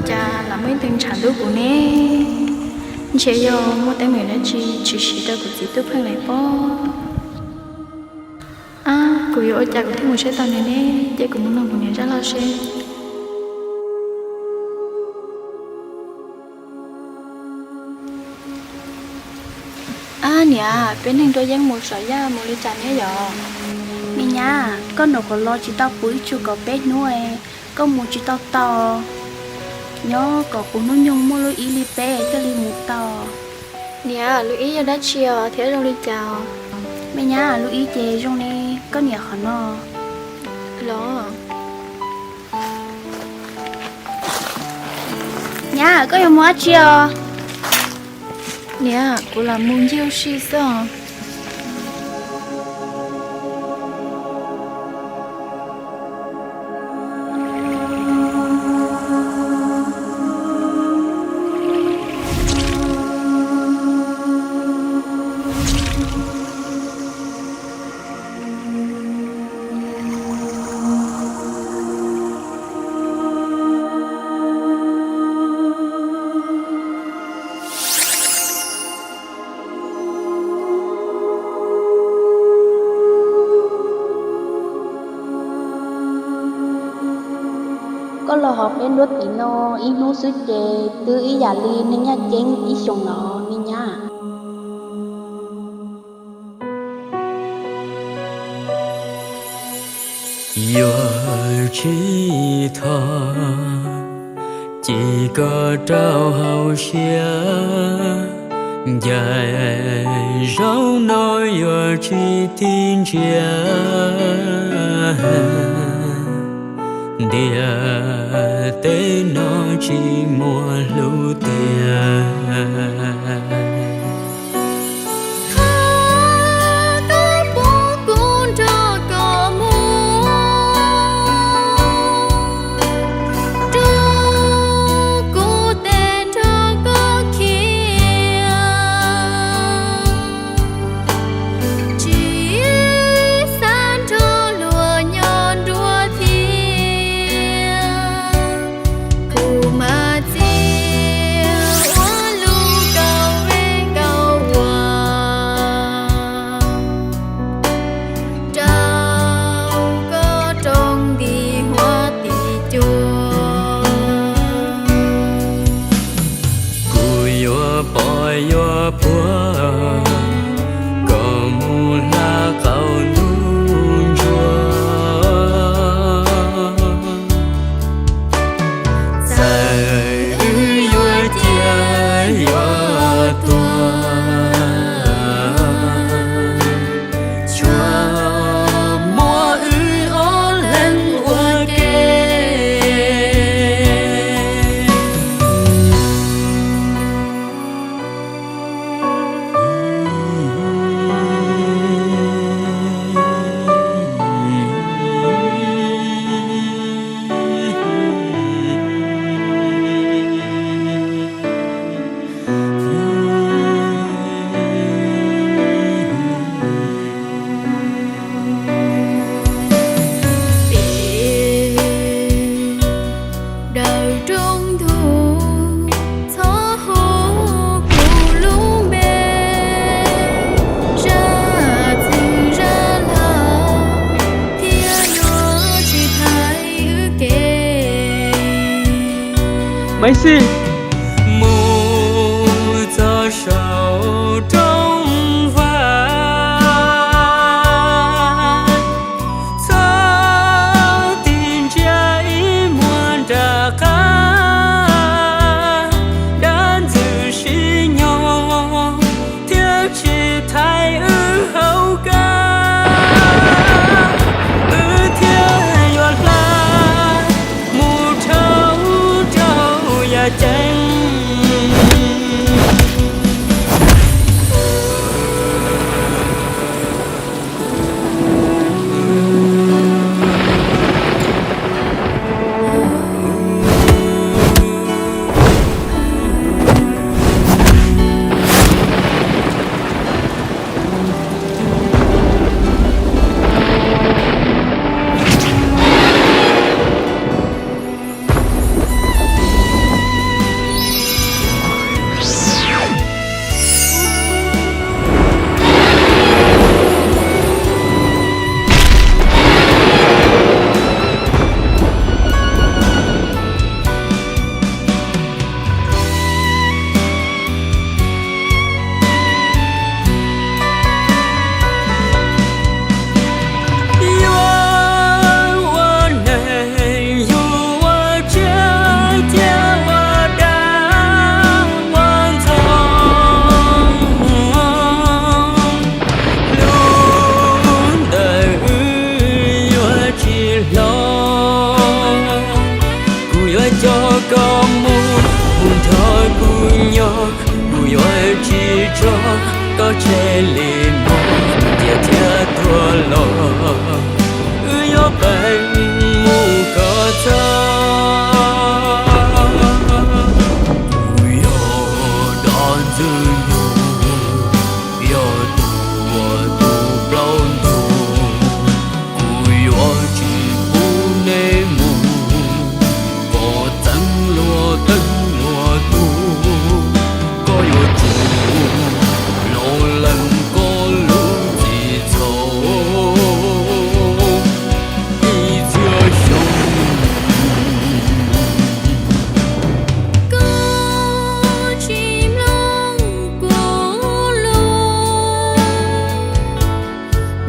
Cas lam muaj ib tug ntshav ntub kuv ne? Ntshe yog muaj teeb meem dab tsi tshwm sim rau kuv txiv Tub Pheej lawm pob. Ab, kuv yuav ua cas kuv thiaj mus saib tau nws ne? Cia kuv mus nug kuv niam zaj loj seb. Ab niam, peb neeg dua yeeb mus saum yaj mus li cas neb yom? Me nyab, koj nyuam qhuav los tsis tau puv ib tsug kaum peb hnub, koj mus tsis tau tau. Nyob kom puv hnub nyoog muaj lub ib li peb thiaj li mus tau. Niam, lub ib yog dab tsi os thiab zoo li cas? Me nyab, lub ib ces zoo li koj niam qhov no los. Nyab, koj yuav mus dab tsi os? Niam, kuv lam mus ncig ua si xwb os. Koj los hauv peb nruab tim no ib hnub xwb ces twb ib yam li neeg nyaj ceeb ib xyoos no, me nyab. Yog tsis thov, cia koj rau hauv siab, ncaim zaum no yuav tsis tig ntsia, ntiaj teb no tsis muaj hlub tiag. Thov koj pub kuv nrog koj mus, rub kuv tes nrog koj khiav, tsis xav nrog luag nyob dua thiab. Kuv mas txiv ua lub kaum vej kaum vag rau koj rau nti huab tim cua. Kuv yuav pov yuav puag kom mus hla qaum ntuj ntsuag. Txawm wb yuav ciaj yuav tuag, tsuas muab wb ob leeg ua ke. Daws rooj ntug, txhob hu kuv lub npe, zaj txwg zaj laug thiaj yuav tsis thaiv wb kev. Maiv Xis. Mus txog saum rooj vag, txhob tig ntsia ib muag nram qab, dab ntxwg sib nyob thiab tsis thaiv wb hauv kab, wb thiaj yuav hla mus dhau rau yam cai Tsheb li no cia thiab tuag los, wb yuav pais mus kom txog. Kuv yog dab ntxwg nyoog, yog tus uas tu plaub ntug. Kuv yuav tsis pub neb mus, kom txeeb luag teeb luag tug. Koj yuav tsum los lees koj lub txim txhaum ib txhiab xyoo. Koj tsis mloog kuv lus,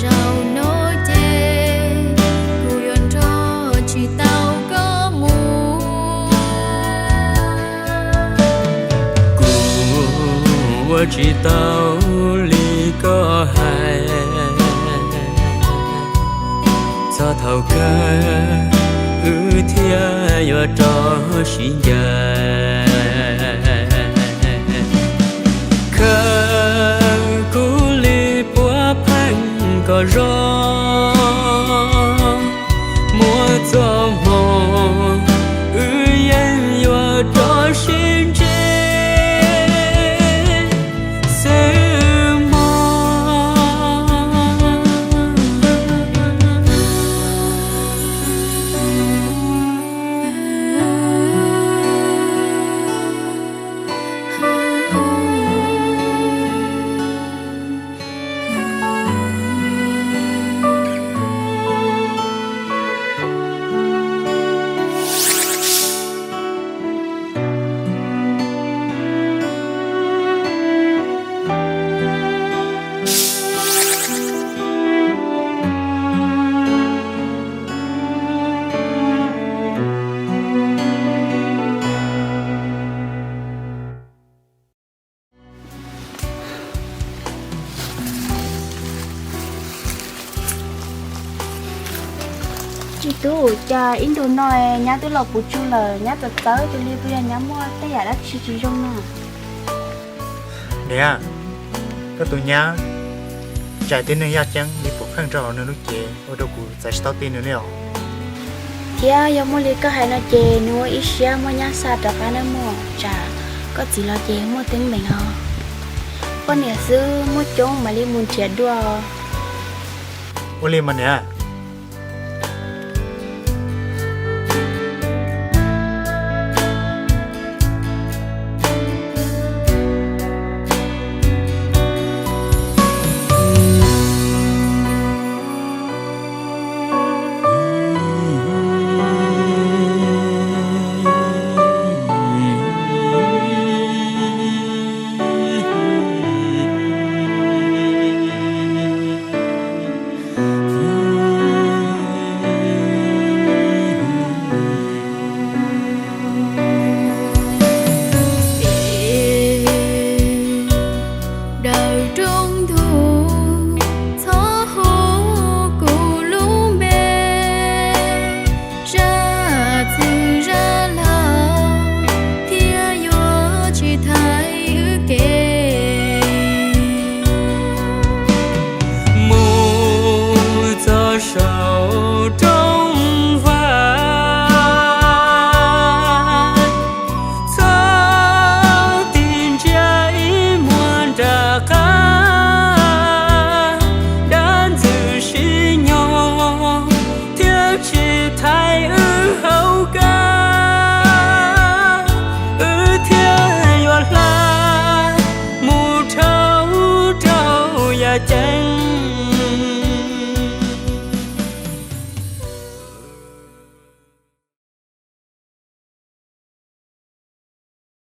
zaum no ces kuv yuav nrog tsis tau koj mus. Kuv ua tsis tau li koj hais, txog thaum kawg wb thiaj yuav rov sib ncaim. Khaws kuv li puav pheej kom zoo, muaj txoj hmoo wb yeej yuav rov sib ntsib xwb mog. Txiv tub, cas ib ntus no nyab twb los puv tsuj lawm, nyab txawv txawv tus li, puas yog nyab muaj tej yam dab tsi tsis zoo na? Niam, koj tus nyab txais tib neeg yaj ceeb li puav pheej rau hauv nws lub cev ua rau kuv txais tsis tau tij nws li os. Thiab yog muaj li koj hais no ces nws ua ib siab muab nyab xa rov qab nawb mog, tsam koj txiv los ces muaj teeb meem os. Poj niam xwb muaj coob mam li mus nrhiav dua. Ua li mas niam,